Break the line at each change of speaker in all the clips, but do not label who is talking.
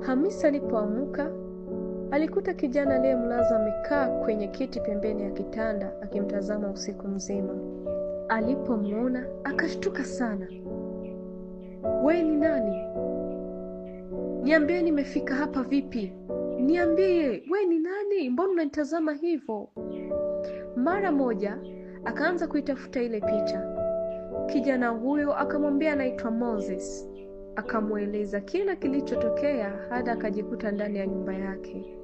Hamisa alipoamka alikuta kijana aliyemlaza amekaa kwenye kiti pembeni ya kitanda akimtazama usiku mzima. Alipomwona akashtuka sana. We ni nani? Niambie, nimefika hapa vipi? Niambie, we ni nani? Mbona unanitazama hivyo? Mara moja akaanza kuitafuta ile picha. Kijana huyo akamwambia anaitwa Moses. Akamweleza kila kilichotokea hadi akajikuta ndani ya nyumba yake.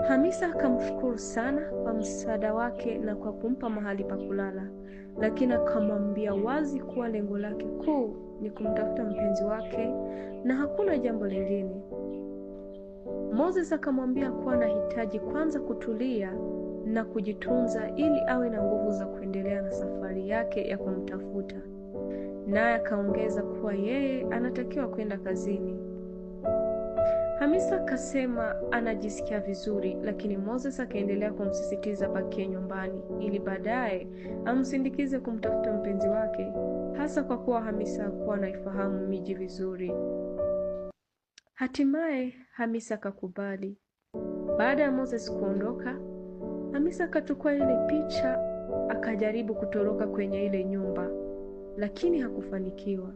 Hamisa akamshukuru sana kwa msaada wake na kwa kumpa mahali pa kulala, lakini akamwambia wazi kuwa lengo lake kuu ni kumtafuta mpenzi wake na hakuna jambo lingine. Moses akamwambia kuwa anahitaji kwanza kutulia na kujitunza ili awe na nguvu za kuendelea na safari yake ya kumtafuta. Naye akaongeza kuwa yeye anatakiwa kwenda kazini. Hamisa akasema anajisikia vizuri, lakini Moses akaendelea kumsisitiza abakie nyumbani ili baadaye amsindikize kumtafuta mpenzi wake, hasa kwa kuwa Hamisa hakuwa anaifahamu miji vizuri. Hatimaye Hamisa akakubali. Baada ya Moses kuondoka, Hamisa akachukua ile picha akajaribu kutoroka kwenye ile nyumba, lakini hakufanikiwa.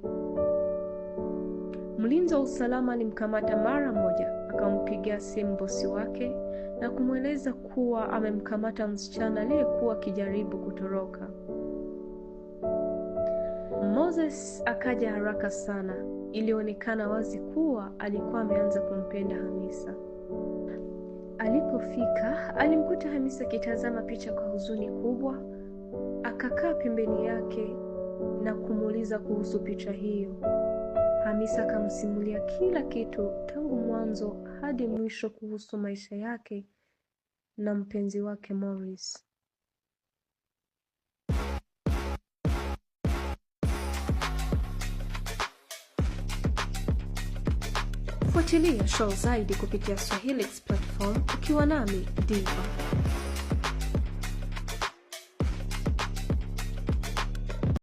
Mlinzi wa usalama alimkamata mara moja, akampigia simu bosi wake na kumweleza kuwa amemkamata msichana aliyekuwa akijaribu kutoroka. Moses akaja haraka sana. Ilionekana wazi kuwa alikuwa ameanza kumpenda Hamisa. Alipofika alimkuta Hamisa akitazama picha kwa huzuni kubwa. Akakaa pembeni yake na kumuuliza kuhusu picha hiyo. Hamisa akamsimulia kila kitu tangu mwanzo hadi mwisho kuhusu maisha yake na mpenzi wake Morris. Fuatilia show zaidi kupitia Swahilix platform ukiwa nami Diva.